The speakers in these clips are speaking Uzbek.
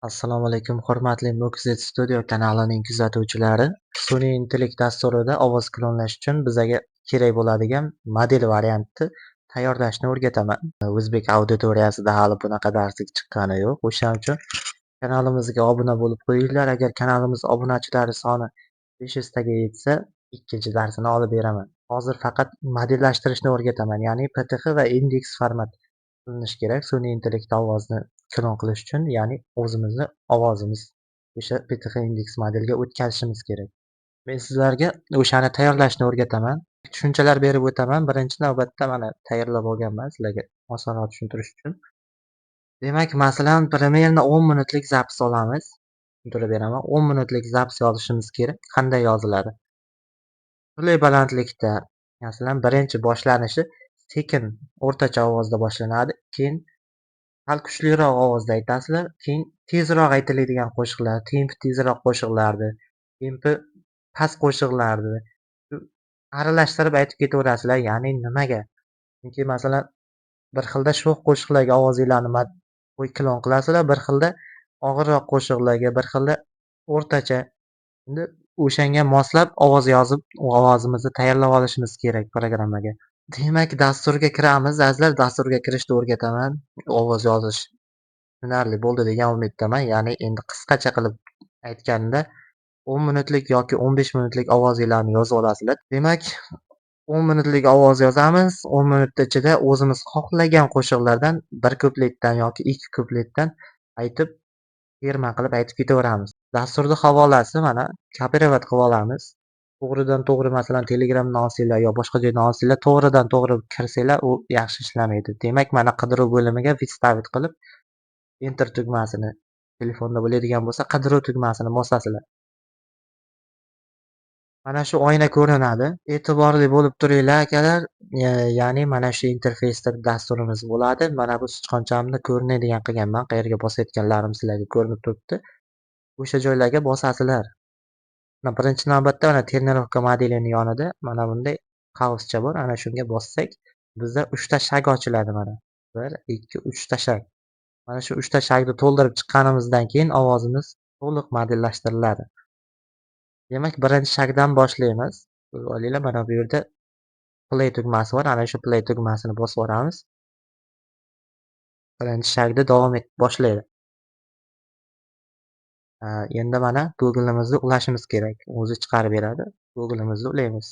Assalomu alaykum, hurmatli Mukzet Studio kanalining kuzatuvchilari. Sun'iy intellekt dasturida ovoz klonlash uchun bizaga kerak bo'ladigan model variantni tayyorlashni o'rgataman. O'zbek auditoriyasida hali bunaqa darslik chiqqani yo'q. O'shaning uchun kanalimizga obuna bo'lib qo'yinglar. Agar kanalimiz obunachilari soni 500 taga yetsa, ikkinchi darsini olib beraman. Hozir faqat modellashtirishni o'rgataman, ya'ni PTX va indeks format qilinishi kerak sun'iy intellekt ovozni klon qilish uchun, ya'ni o'zimizni ovozimiz o'sha PTX indeks modelga o'tkazishimiz kerak. Men sizlarga o'shani tayyorlashni o'rgataman. Tushunchalar berib o'taman. Birinchi navbatda mana tayyorlab olganman sizlarga osonroq tushuntirish uchun. Demak, masalan, примерно 10 minutlik запись olamiz. Tushuntirib beraman. 10 minutlik запись yozishimiz kerak. Qanday yoziladi? Turli balandlikda, masalan, birinchi boshlanishi sekin o'rtacha ovozda boshlanadi, keyin sal kuchliroq ovozda aytasizlar, keyin tezroq aytiladigan qo'shiqlar, tempi tezroq qo'shiqlarni, tempi past qo'shiqlarni aralashtirib aytib ketaverasizlar. Ya'ni nimaga? Chunki masalan, bir xilda sho'x qo'shiqlarga ovozinglarni klon qilasizlar, bir xilda og'irroq qo'shiqlarga, bir xilda o'rtacha. Endi o'shanga moslab ovoz yozib, ovozimizni tayyorlab olishimiz kerak programmaga. Demak, dasturga kiramiz. Azizlar, dasturga kirishni o'rgataman. Ovoz yozish tushunarli bo'ldi degan umiddaman. Ya'ni endi qisqacha qilib aytganda 10 minutlik yoki 15 minutlik ovozinglarni yozib olasizlar. Demak, 10 minutlik ovoz yozamiz. 10 minut ichida o'zimiz xohlagan qo'shiqlardan bir kupletdan yoki ikki kupletdan aytib, terma qilib aytib ketaveramiz. Dasturni havolasi mana kopirovat qilib olamiz. To'g'ridan to'g'ri masalan Telegramdan olsanglar yo boshqa joydan olsanglar, to'g'ridan to'g'ri kirsanglar u yaxshi ishlamaydi. Demak, mana qidiruv bo'limiga вставить qilib enter tugmasini, telefonda bo'ladigan bo'lsa qidiruv tugmasini bosasizlar. Mana shu oyna ko'rinadi. E'tiborli bo'lib turinglar akalar. Ya'ni mana shu interfeysda dasturimiz bo'ladi. Mana bu sichqonchamni ko'rinadigan qilganman. Qayerga bosayotganlarim sizlarga ko'rinib turibdi. O'sha joylarga bosasizlar. Mana birinchi navbatda mana тренировка modelining yonida mana bunday qavscha bor. Ana shunga bossak, bizda 3 ta шаг ochiladi mana. 1, 2, 3 ta шаг. Mana shu 3 ta шаг ni to'ldirib chiqqanimizdan keyin ovozimiz to'liq modellashtiriladi. Demak, birinchi шаг dan boshlaymiz. Ko'rib olinglar, mana bu yerda play tugmasi bor. Ana shu play tugmasini bosib yuboramiz. Birinchi шаг ni davom etib boshlaydi. Endi mana Google'imizni ulashimiz kerak. O'zi chiqarib beradi. Google'imizni ulaymiz.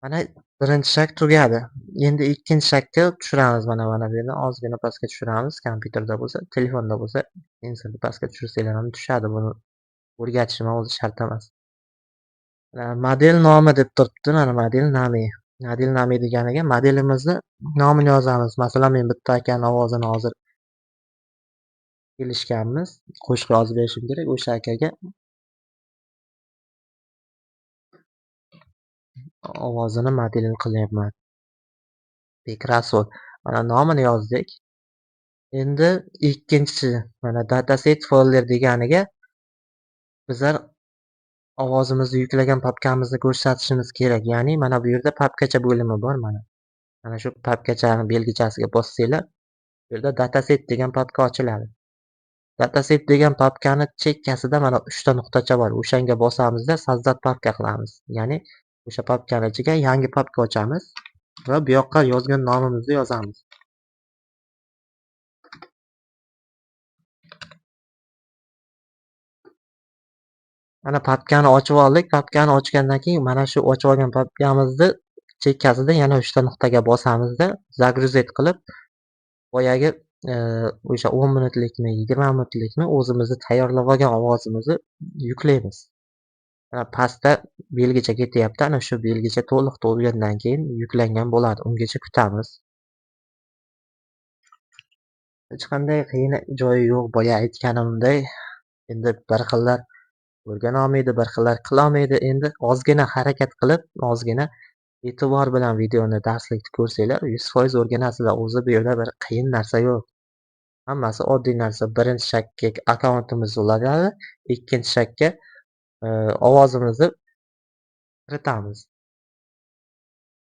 Mana birinchi шаг tugadi. Endi ikkinchi шаг ga tushiramiz mana bu yerdan ozgina pastga tushiramiz. Kompyuterda bo'lsa, telefonda bo'lsa, insonni pastga tushirsanglar ham tushadi. Buni o'rgatishim o'zi shart emas. Model nomi deb turibdi. Mana model name. Model name deganiga modelimizni nomini yozamiz. Masalan, men bitta akani ovozini hozir kelishganmiz. Qo'shiq yozib berishim kerak. O'sha akaga ovozini modelini qilyapman. Bekrasul. Mana nomini yozdik. Endi ikkinchi mana dataset folder deganiga bizlar ovozimizni yuklagan papkamizni ko'rsatishimiz kerak. Ya'ni mana bu yerda papkacha bo'limi bor mana. Mana shu papkachani belgichasiga bossanglar, bu yerda dataset degan papka ochiladi. Dataset degan papkani chekkasida mana 3 ta nuqtacha bor. O'shanga bosamizda создать papka qilamiz. Ya'ni o'sha papkani ichiga yangi papka ochamiz va bu yoqqa yozgan nomimizni yozamiz. Mana papkani ochib oldik. Papkani ochgandan keyin mana shu ochib olgan papkamizni chekkasida yana 3 ta nuqtaga bosamizda загрузить qilib boyagi o'sha 10 minutlikmi, 20 minutlikmi o'zimizni tayyorlab olgan ovozimizni yuklaymiz. Mana pastda belgicha ketyapti. Ana shu belgicha to'liq to'lgandan keyin yuklangan bo'ladi. Ungacha kutamiz. Hech qanday qiyin joyi yo'q. Boya aytganimdek, endi bir xillar o'rgana olmaydi, bir xillar qila olmaydi. Endi ozgina harakat qilib, ozgina e'tibor bilan videoni, darslikni ko'rsanglar, 100% o'rganasizlar. O'zi bu yerda bir qiyin narsa yo'q. Hammasi oddiy narsa. Birinchi шаг ga akkauntimiz ulanadi, ikkinchi шаг ga ovozimizni kiritamiz.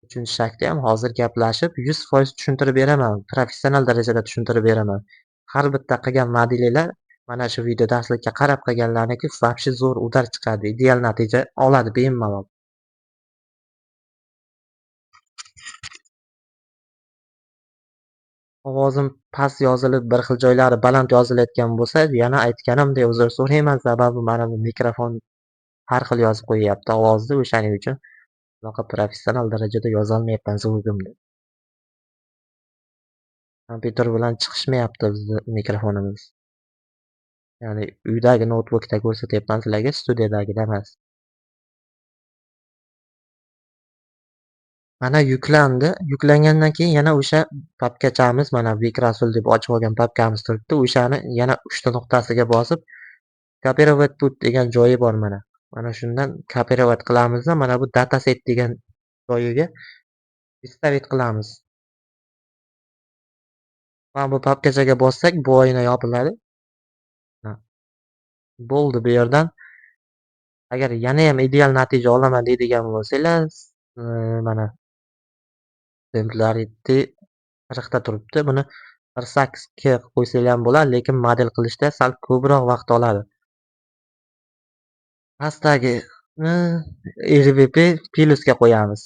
Uchinchi шаг ni ham hozir gaplashib 100% tushuntirib beraman. Professional darajada tushuntirib beraman. Har bitta qilgan modelinglar mana shu video darslikka qarab qilganlarniki вообще zo'r удар chiqadi, ideal natija oladi bemalol. Ovozim past yozilib, bir xil joylari baland yozilayotgan bo'lsa, yana aytganimdek uzr so'rayman, sababi mana bu mikrofon har xil yozib qo'yyapti ovozni, o'shaning uchun bunaqa professional darajada yozolmayapman звук imni. Kompyuter bilan chiqishmayapti bizni mikrofonimiz. Ya'ni uydagi noutbukda ko'rsatyapman sizlarga, studiyadagida emas. Mana yuklandi. Yuklangandan keyin yana o'sha papkachamiz, mana Bekrasul deb ochib olgan papkamiz turibdi. O'shani yana 3 ta nuqtasiga bosib, Copyright put degan joyi bor mana. Mana shundan copyright qilamizda, mana bu dataset degan joyiga вставить qilamiz. Mana bu papkachaga bossak, bu oyna yopiladi. Bo'ldi bu yerdan. Agar yana ham ideal natija olaman deydigan bo'lsanglar, mana Templarity 40 ta turibdi. Buni 48 ga qilib qo'ysanglar ham bo'ladi, lekin model qilishda sal ko'proq vaqt oladi. Pastdagi RVP plusga qo'yamiz.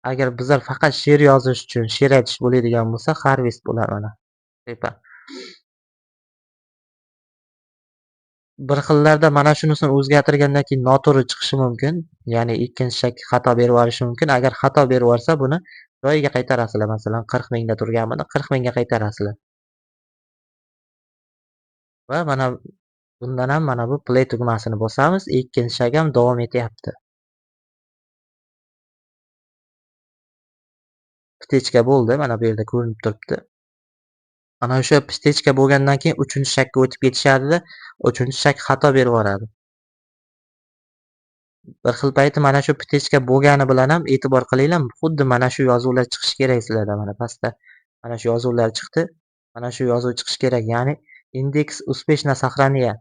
Agar bizlar faqat she'r yozish uchun she'r aytish bo'ladigan bo'lsa, Harvest bo'ladi mana. Tepa. Bir xillarda mana shunisini o'zgartirgandan keyin noto'g'ri chiqishi mumkin. Ya'ni ikkinchi shak xato berib yuborishi mumkin. Agar xato berib yuborsa, buni joyiga qaytarasizlar. Masalan, 40 mingda turgan buni 40 mingga qaytarasizlar. Va mana bundan ham mana bu play tugmasini bosamiz. Ikkinchi shak ham davom etyapti. Ptechka bo'ldi, mana bu yerda ko'rinib turibdi. Mana o'sha ptechka bo'lgandan keyin uchinchi shakka o'tib ketishadida, uchinchi shak xato berib yuboradi. Bir xil payti mana shu ptechka bo'lgani bilan ham e'tibor qilinglar, xuddi mana shu yozuvlar chiqishi kerak sizlarda. Mana pastda mana shu yozuvlar chiqdi. Mana shu yozuv chiqishi kerak, ya'ni indeks успешно сохранен.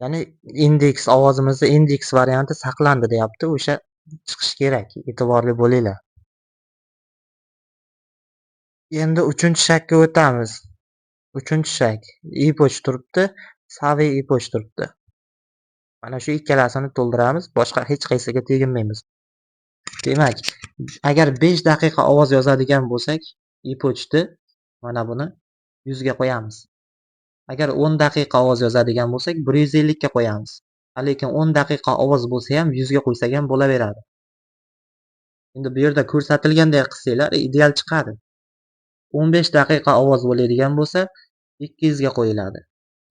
Ya'ni indeks ovozimizni indeks varianti saqlandi deyapti. O'sha chiqishi kerak. E'tiborli bo'linglar. Endi uchinchi shakka o'tamiz. Uchinchi shak epoch turibdi, savi epoch turibdi. Mana shu ikkalasini to'ldiramiz, boshqa hech qaysiga teginmaymiz. Demak, agar 5 daqiqa ovoz yozadigan bo'lsak, epochni mana buni 100 ga qo'yamiz. Agar 10 daqiqa ovoz yozadigan bo'lsak, 150 ga qo'yamiz. Lekin 10 daqiqa ovoz bo'lsa ham 100 ga qo'ysak ham bo'laveradi. Endi bu yerda ko'rsatilganday qilsanglar ideal chiqadi. 15 daqiqa ovoz bo'ladigan bo'lsa, 200 ga qo'yiladi.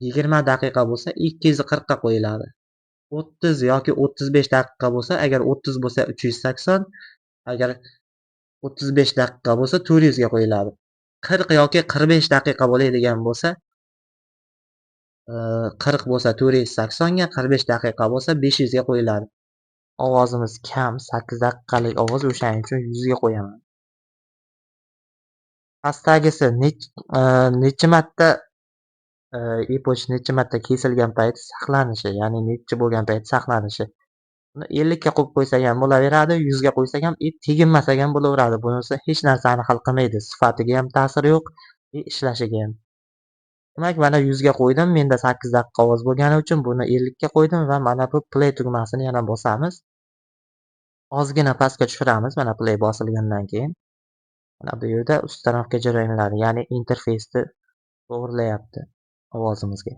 20 daqiqa bo'lsa, 240 ga qo'yiladi. 30 yoki 35 daqiqa bo'lsa, agar 30 bo'lsa 380, agar 35 daqiqa bo'lsa 400 ga qo'yiladi. 40 yoki 45 daqiqa bo'ladigan bo'lsa, 40 bo'lsa 480 ga, 45 daqiqa bo'lsa 500 ga qo'yiladi. Ovozimiz kam, 8 daqiqalik ovoz, o'shaning uchun 100 ga qo'yaman. Pastdagisi necha marta epoch necha marta kesilgan payti saqlanishi, ya'ni necha bo'lgan payti saqlanishi. Buni 50 ga qo'yib qo'ysak ham bo'laveradi, 100 ga qo'ysak ham, teginmasak ham bo'laveradi. Bunisi hech narsani hal qilmaydi, sifatiga ham ta'siri yo'q, ishlashiga ham. Demak, mana 100 ga qo'ydim. Menda 8 daqiqa ovoz bo'lgani uchun buni 50 ga qo'ydim va mana bu play tugmasini yana bosamiz. Ozgina pastga tushiramiz, mana play bosilgandan keyin. Mana bu yerda установка jarayonlari, ya'ni interfeysni to'g'rilayapti ovozimizga.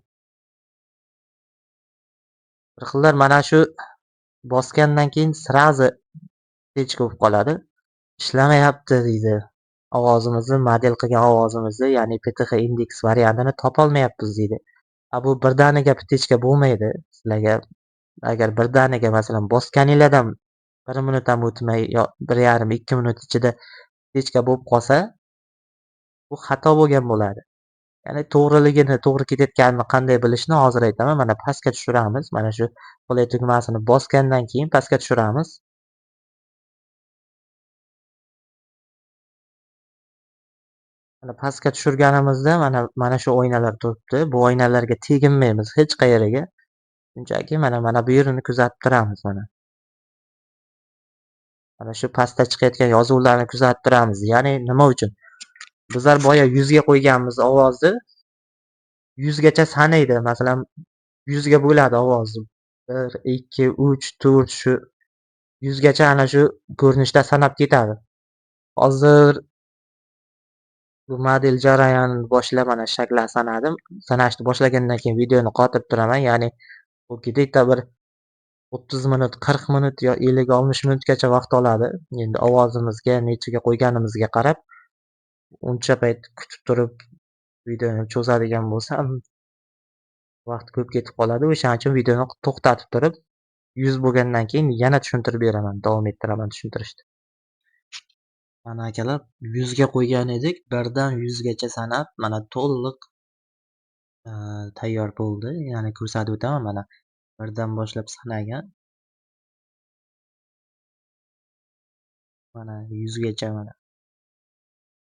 Bir xillar mana shu bosgandan keyin srazi pechka bo'lib qoladi. Ishlamayapti deydi. Ovozimizni, model qilgan ovozimizni, ya'ni PTH indeks variantini topolmayapmiz deydi. Bu birdaniga ptechka bo'lmaydi. Sizlarga agar birdaniga masalan bosganinglardan 1 minut ham o'tmay yo 1,5-2 minut ichida ptechka bo'lib qolsa, bu xato bo'lgan bo'ladi. Ya'ni to'g'riligini, to'g'ri ketayotganini qanday bilishni hozir aytaman. Mana pastga tushiramiz. Mana shu play tugmasini bosgandan keyin pastga tushiramiz. Mana pastga tushirganimizda mana shu oynalar turibdi. Bu oynalarga teginmaymiz hech qayeriga. Shunchaki mana bu yerini kuzatib turamiz mana. Mana shu pastda chiqayotgan yozuvlarni kuzatib turamiz. Ya'ni nima uchun? Bizlar boya 100 ga qo'yganmiz ovozni. 100 gacha sanaydi. Masalan, 100 ga bo'ladi ovozni. 1, 2, 3, 4, shu 100 gacha ana shu ko'rinishda sanab ketadi. Hozir bu model jarayonini boshlab, mana shaklar sanadim. Sanashni boshlagandan keyin videoni qotirib turaman. Ya'ni bu где-то bir 30 minut, 40 minut yo 50-60 minutgacha vaqt oladi. Endi ovozimizga nechiga qo'yganimizga qarab, uncha payt kutib turib videoni cho'zadigan bo'lsam, vaqt ko'p ketib qoladi. O'shaning uchun videoni to'xtatib turib, 100 bo'lgandan keyin yana tushuntirib beraman, davom ettiraman tushuntirishni. Mana akalar, 100 ga qo'ygan edik. 1 dan 100 gacha sanab, mana to'liq tayyor bo'ldi. Ya'ni ko'rsatib o'taman, mana 1 dan boshlab sanagan. Mana 100 gacha mana.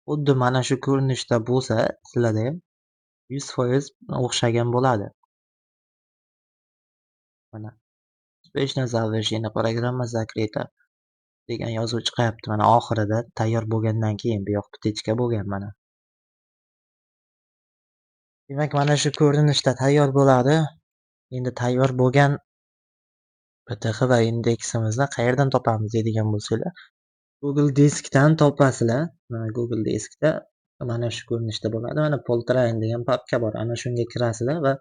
Xuddi mana shu ko'rinishda bo'lsa, sizlarda ham 100% o'xshagan bo'ladi. Mana "Успешно завершена программа закрыта" degan yozuv chiqyapti. Mana oxirida tayyor bo'lgandan keyin bu yoq птичка bo'lgan mana. Demak, mana shu ko'rinishda tayyor bo'ladi. Endi tayyor bo'lgan PTX va indeksimizni qayerdan topamiz deydigan bo'lsanglar, Google Diskdan topasizlar. Mana Google Diskda mana shu ko'rinishda bo'ladi. Mana Poltrain degan papka bor. Ana shunga kirasizlar va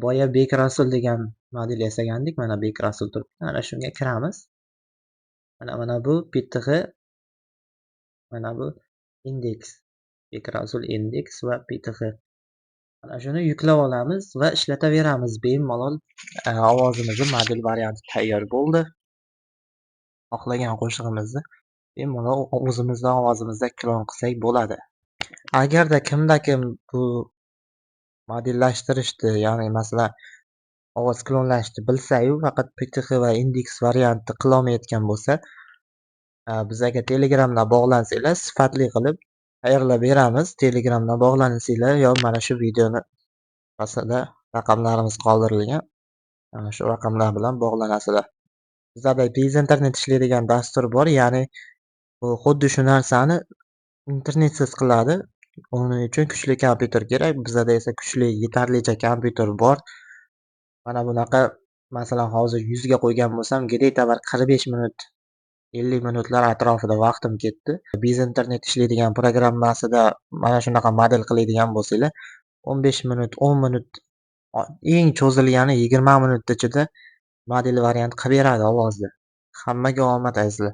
boya Bek Rasul degan model yasagandik. Mana Bek Rasul turibdi. Ana shunga kiramiz. Mana bu PTX, mana bu indeks. Bek Rasul indeks va PTX. Mana shuni yuklab olamiz va ishlataveramiz bemalol. Ovozimizni model varianti tayyor bo'ldi. Xohlagan qo'shig'imizni bemalol o'zimizni ovozimizda klon qilsak bo'ladi. Agarda kimda kim bu modellashtirishni, ya'ni masalan, ovoz klonlashni bilsa-yu, faqat PTX va indeks variantni qilolmayotgan bo'lsa, bizaga Telegramdan bog'lansanglar, sifatli qilib tayyorlab beramiz. Telegramdan bog'lansanglar yo mana shu videoni pastida raqamlarimiz qoldirilgan. Ana shu raqamlar bilan bog'lanasizlar. Bizlarda без internet ishlaydigan dastur bor, ya'ni bu xuddi shu narsani internetsiz qiladi. Uning uchun kuchli kompyuter kerak. Bizada esa kuchli yetarlicha kompyuter bor. Mana bunaqa, masalan, hozir 100 ga qo'ygan bo'lsam, где-то bir 45 minut, 50 minutlar atrofida vaqtim ketdi. Без internet ishlaydigan programmasida mana shunaqa model qiladigan bo'lsanglar, 15 minut, 10 minut, eng cho'zilgani 20 minut ichida model variant qilib beradi ovozni. Hammaga omad, azizlar.